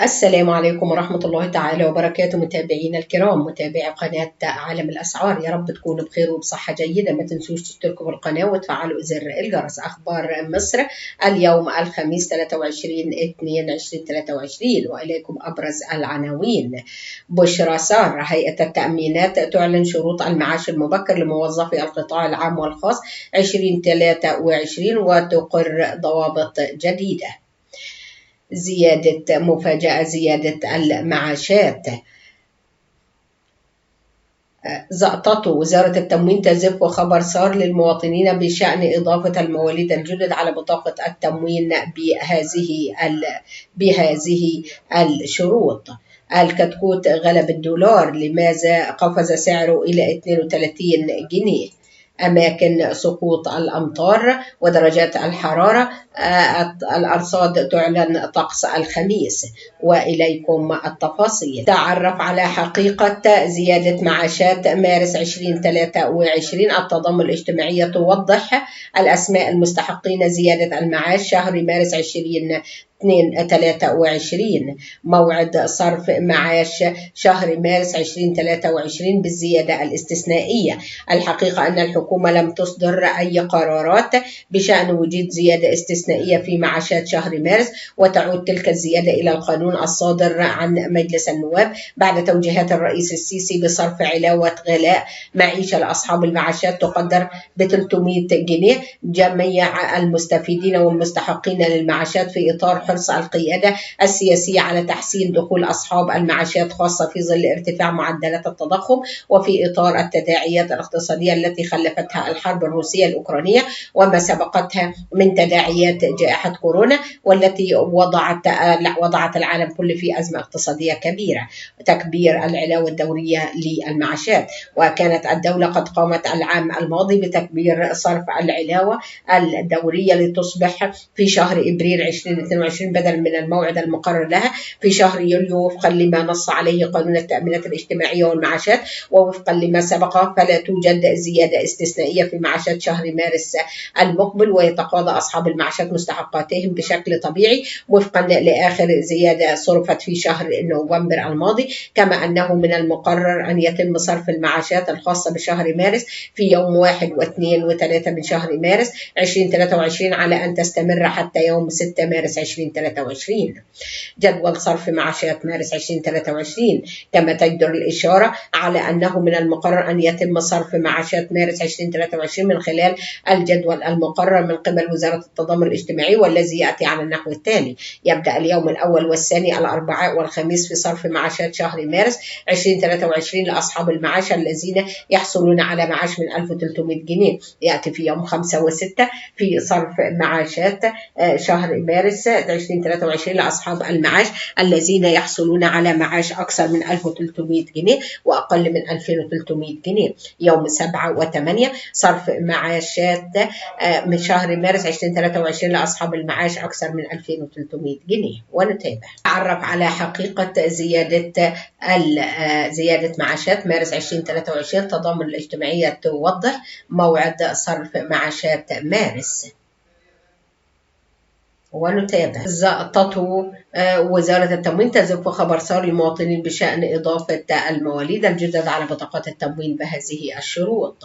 السلام عليكم ورحمة الله تعالى وبركاته. متابعينا الكرام، متابعي قناة عالم الأسعار، يا رب تكونوا بخير وبصحة جيدة. ما تنسوش تشتركوا بالقناة وتفعلوا زر الجرس. أخبار مصر اليوم الخميس 23/2/2023، وإليكم أبرز العناوين. بشرى سار، هيئة التأمينات تعلن شروط المعاش المبكر لموظفي القطاع العام والخاص 2023 وتقر ضوابط جديدة. زيادة مفاجأة، زيادة المعاشات. زقطته وزارة التموين تزف خبر سار للمواطنين بشأن إضافة المواليد الجدد على بطاقة التموين بهذه الشروط. الكتكوت غلب الدولار، لماذا قفز سعره إلى 32 جنيه؟ أماكن سقوط الأمطار ودرجات الحرارة، الأرصاد تعلن طقس الخميس. وإليكم التفاصيل. تعرف على حقيقة زيادة معاشات مارس 2023. التضامن الاجتماعية توضح الأسماء المستحقين زيادة المعاش شهر مارس 2023. موعد صرف معاش شهر مارس 2023 بالزيادة الاستثنائية. الحقيقة أن الحكومة لم تصدر أي قرارات بشأن وجود زيادة استثنائية في معاشات شهر مارس، وتعود تلك الزيادة إلى القانون الصادر عن مجلس النواب بعد توجيهات الرئيس السيسي بصرف علاوة غلاء معيشة لأصحاب المعاشات تقدر ب 300 جنيه جميع المستفيدين والمستحقين للمعاشات، في إطار حرص القيادة السياسية على تحسين دخول أصحاب المعاشات، خاصة في ظل ارتفاع معدلات التضخم وفي إطار التداعيات الاقتصادية التي خلفتها الحرب الروسية الأوكرانية وما سبقتها من تداعيات جائحة كورونا، والتي وضعت العالم كله في أزمة اقتصادية كبيرة. تكبير العلاوة الدورية للمعاشات، وكانت الدولة قد قامت العام الماضي بتكبير صرف العلاوة الدورية لتصبح في شهر إبريل 2022 بدلا من الموعد المقرر لها في شهر يوليو، وفقا لما نص عليه قانون التأمينات الاجتماعية والمعاشات. ووفقا لما سبق فلا توجد زيادة استثنائية في معاشات شهر مارس المقبل، ويتقاضى أصحاب المعاشات مستحقاتهم بشكل طبيعي وفقا لآخر زيادة صرفت في شهر نوفمبر الماضي. كما أنه من المقرر أن يتم صرف المعاشات الخاصة بشهر مارس في يوم 1 و2 و3 من شهر مارس 2023، على أن تستمر حتى يوم 6 مارس 2023. جدول صرف معاشات مارس 2023. كما تجدر الإشارة على أنه من المقرر أن يتم صرف معاشات مارس 2023 من خلال الجدول المقرر من قبل وزارة التضامن الاجتماعي، والذي يأتي على النحو التالي: يبدأ اليوم الأول والثاني الأربعاء والخميس في صرف معاشات شهر مارس 2023 لأصحاب المعاش الذين يحصلون على معاش من 1300 جنيه. يأتي في يوم 5 و6 في صرف معاشات شهر مارس 2023 لأصحاب المعاش الذين يحصلون على معاش أكثر من 1300 جنيه وأقل من 2300 جنيه. يوم 7 و8 صرف معاشات من شهر مارس 2023 لأصحاب المعاش أكثر من 2300 جنيه. ونتابع. تعرف على حقيقة زيادة معاشات مارس 2023. التضامن الاجتماعية توضح موعد صرف معاشات مارس. ونتابع. زقطته وزارة التموين تزف خبر سار للمواطنين بشأن إضافة المواليد الجدد على بطاقات التموين بهذه الشروط.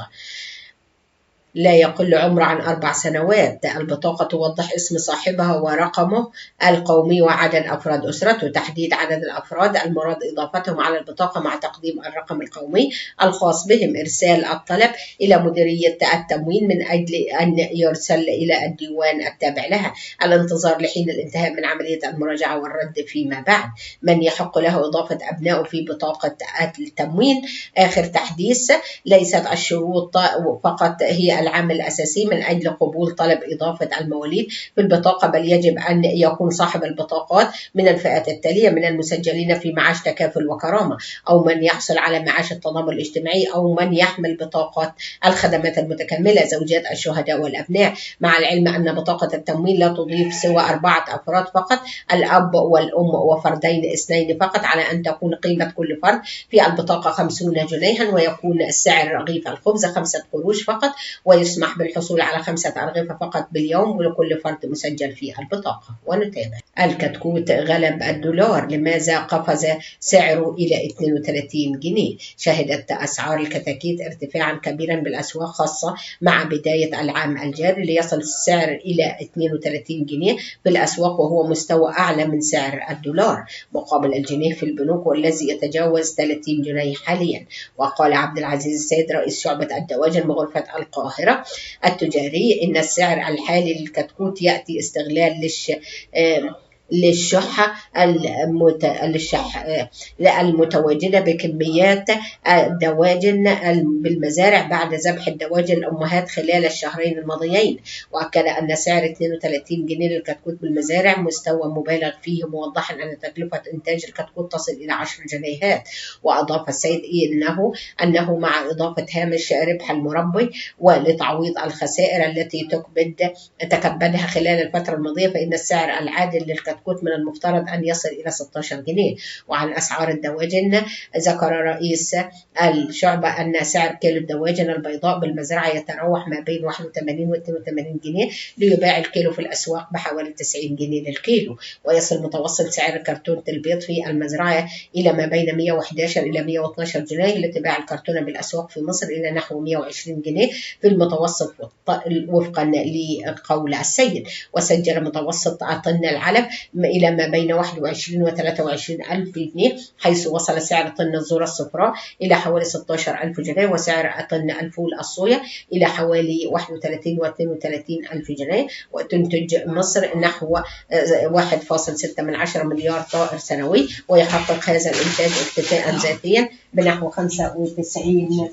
لا يقل عمره عن 4 سنوات. البطاقة توضح اسم صاحبها ورقمه القومي وعدد أفراد أسرته. تحديد عدد الأفراد المراد إضافتهم على البطاقة مع تقديم الرقم القومي الخاص بهم. إرسال الطلب إلى مديرية التموين من أجل أن يرسل إلى الديوان التابع لها. الانتظار لحين الانتهاء من عملية المراجعة والرد فيما بعد. من يحق له إضافة أبنائه في بطاقة التموين. آخر تحديث، ليست الشروط فقط هي العامل الأساسي من أجل قبول طلب إضافة المواليد في البطاقة، بل يجب أن يكون صاحب البطاقات من الفئات التالية: من المسجلين في معاش تكافل وكرامة، أو من يحصل على معاش التضامن الاجتماعي، أو من يحمل بطاقات الخدمات المتكاملة، زوجات الشهداء والأبناء. مع العلم أن بطاقة التموين لا تضيف سوى 4 أفراد فقط، الأب والأم وفردين 2 فقط، على أن تكون قيمة كل فرد في البطاقة 50 جنيها، ويكون سعر رغيف الخبز 5 قروش فقط، ويسمح بالحصول على 5 أرغفة فقط باليوم ولكل فرد مسجل في البطاقة. ونتابع. الكتكوت غلب الدولار، لماذا قفز سعره إلى 32 جنيه؟ شهدت أسعار الكتاكيت ارتفاعا كبيرا بالأسواق، خاصة مع بداية العام الجاري، ليصل السعر إلى 32 جنيه في الأسواق، وهو مستوى أعلى من سعر الدولار مقابل الجنيه في البنوك، والذي يتجاوز 30 جنيه حاليا. وقال عبد العزيز السيد رئيس شعبة الدواجن بغرفة القاهرة التجاري إن السعر الحالي للكتكوت يأتي استغلال للشحة المتواجدة بكميات الدواجن بالمزارع بعد ذبح الدواجن الأمهات خلال الشهرين الماضيين. وأكد أن سعر 32 جنيه للكتكوت بالمزارع مستوى مبالغ فيه، موضحا أن تكلفة إنتاج الكتكوت تصل إلى 10 جنيهات. وأضاف السيد أنه مع إضافة هامش ربح المربي ولتعويض الخسائر التي تكبدها خلال الفترة الماضية، فإن السعر العادل للكتكوت من المفترض أن يصل إلى 16 جنيه. وعن أسعار الدواجن، ذكر رئيس الشعبة أن سعر كيلو الدواجن البيضاء بالمزرعة يتراوح ما بين 81 و 82 جنيه، ليباع الكيلو في الأسواق بحوالي 90 جنيه للكيلو. ويصل متوسط سعر كرتونة البيض في المزرعة إلى ما بين 111 إلى 112 جنيه، لتباع الكرتونة بالأسواق في مصر إلى نحو 120 جنيه في المتوسط وفقا لقول السيد. وسجل متوسط طن العلف إلى ما بين 21 و 23 ألف جنيه، حيث وصل سعر طن الذرة الصفراء إلى حوالي 16 ألف جنيه، وسعر طن الفول الصويا إلى حوالي 31 و 32 ألف جنيه. وتنتج مصر نحو 1.6 مليار طائر سنوي، ويحقق هذا الإنتاج اكتفاء ذاتيا بنحو 95%،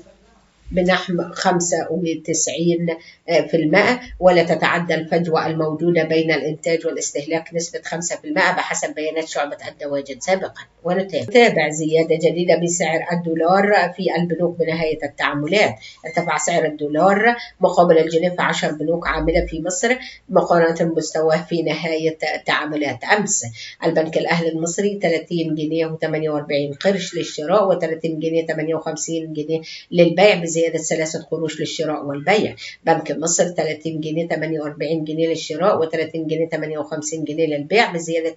ولا تتعدى الفجوة الموجودة بين الإنتاج والاستهلاك نسبة 5% بحسب بيانات شعبة الدواجن سابقا. ونتابع زيادة جديدة بسعر الدولار في البنوك بنهاية التعاملات. ارتفع سعر الدولار مقابل الجنيه في 10 بنوك عاملة في مصر مقارنة بمستواه في نهاية التعاملات أمس. البنك الأهلي المصري 30 جنيه و48 قرش للشراء، و30 جنيه 58 جنيه للبيع بزيادة 3 قروش للشراء والبيع. بنك مصر 30 جنيه 48 جنيه للشراء، و30 جنيه 58 جنيه للبيع بزيادة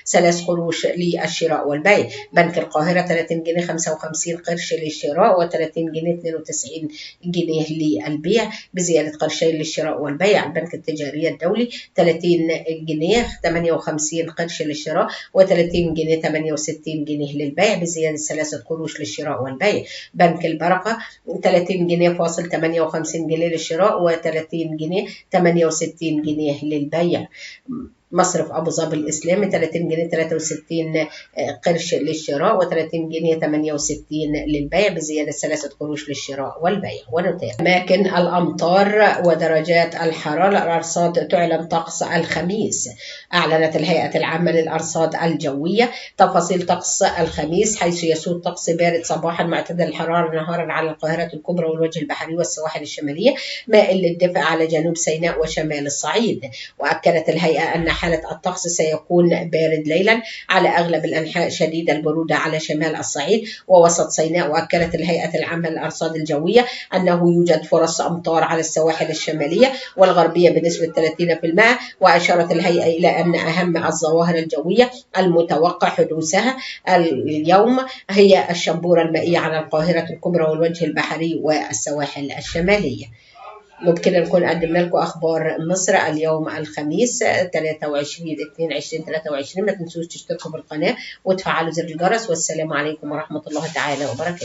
3 قروش للشراء والبيع. بنك القاهرة 30 جنيه 55 قرش للشراء، و30 جنيه 92 جنيه للبيع بزيادة قرشين للشراء والبيع. البنك التجاري الدولي 30 جنيه 58 قرش للشراء، و30 جنيه 68 جنيه للبيع بزيادة 3 قروش للشراء والبيع. بنك البركة 30 جنيه فاصل 58 جنيه للشراء، و30 جنيه 68 جنيه للبيع. مصرف أبو ظبي الإسلامي 30 جنيه 63 قرش للشراء، و30 جنيه 68 للبيع بزيادة 3 قروش للشراء والبيع. ونتابع أماكن الأمطار ودرجات الحرارة. الأرصاد تعلن طقس الخميس. أعلنت الهيئة العامة للأرصاد الجوية تفاصيل طقس الخميس، حيث يسود طقس بارد صباحا معتدل الحرارة نهارا على القاهرة الكبرى والوجه البحري والسواحل الشمالية، مائل للدفء على جنوب سيناء وشمال الصعيد. وأكدت الهيئة أن حالة الطقس سيكون بارد ليلا على أغلب الأنحاء، شديد البرودة على شمال الصعيد ووسط سيناء. وأكدت الهيئة العامة للأرصاد الجوية أنه يوجد فرص أمطار على السواحل الشمالية والغربية بنسبة 30%. وأشارت الهيئة إلى أن أهم الظواهر الجوية المتوقع حدوثها اليوم هي الشبورة المائية على القاهرة الكبرى والوجه البحري والسواحل الشمالية. وبكده نكون قدمنا لكم اخبار مصر اليوم الخميس 23/2/2023. ما تنسوش تشتركوا بالقناه وتفعلوا زر الجرس، والسلام عليكم ورحمه الله تعالى وبركاته.